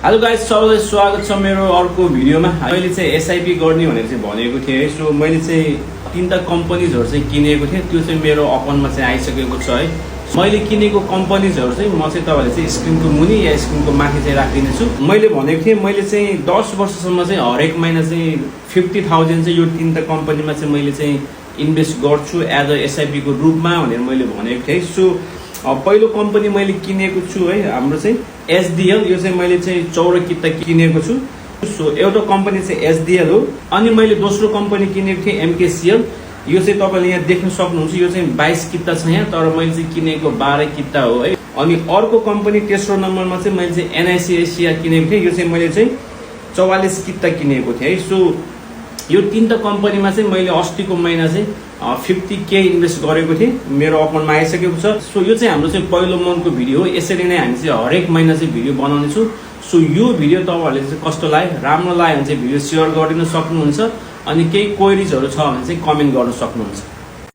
Hello guys, सबैलाई स्वागत छ मेरो अर्को भिडियोमा। मैले चाहिँ एसआईपी गर्ने भनेर चाहिँ भनेको थिएँ। सो मैले चाहिँ तीनटा कम्पनीजहरु चाहिँ किनेको थिएँ। त्यो चाहिँ मेरो अकाउन्टमा चाहिँ आइसकेको छ है। मैले किनेको कम्पनीजहरु चाहिँ म चाहिँ तपाईहरुले चाहिँ स्क्रिनको मुनि या स्क्रिनको माथि चाहिँ राखिदिनेछु। मैले भनेको थिएँ मैले चाहिँ 10 वर्षसम्म चाहिँ हरेक महिना चाहिँ 50,000 चाहिँ यो तीनटा कम्पनीमा चाहिँ मैले चाहिँ इन्भेस्ट गर्छु एज अ एसआईपी को रूपमा भनेर मैले भनेको थिएँ। सो पहिलो कम्पनी मैले किनेको छु है, हाम्रो चाहिँ एसडीएल। यो चाहिँ मैले चाहिँ 14 किता किनेको छु। सो एउटा कम्पनी चाहिँ एसडीएल हो। अनि मैले दोस्रो कम्पनी किनेको थिएँ एमकेसीएल। यो चाहिँ तपाईले यहाँ देख्न सक्नुहुन्छ। यो चाहिँ 22 किता छ यहाँ, तर मैले चाहिँ किनेको 12 किता हो है। अनि अर्को कम्पनी तेस्रो नम्बरमा चाहिँ मैले चाहिँ एनआईसी एसिया किनेको थिएँ। यो चाहिँ मैले चाहिँ 44 किता किनेको थिएँ है। सो यो तीनटा कम्पनीमा चाहिँ मैले अस्तिको महिना चाहिँ 50K इन्भेस्ट गरेको थिएँ। मेरो अकाउन्टमा आइसकेको छ। सो यो चाहिँ हाम्रो चाहिँ पहिलो मन्थको भिडियो हो। यसरी नै हामी चाहिँ हरेक महिना चाहिँ भिडियो बनाउने छु। सो यो भिडियो तपाईहरुले चाहिँ कस्तो लाग्यो, राम्रो लाग्यो भने चाहिँ भिडियो शेयर गरिदिन सक्नुहुन्छ। अनि केही क्वेरीजहरु छ भने चाहिँ कमेन्ट गर्न सक्नुहुन्छ।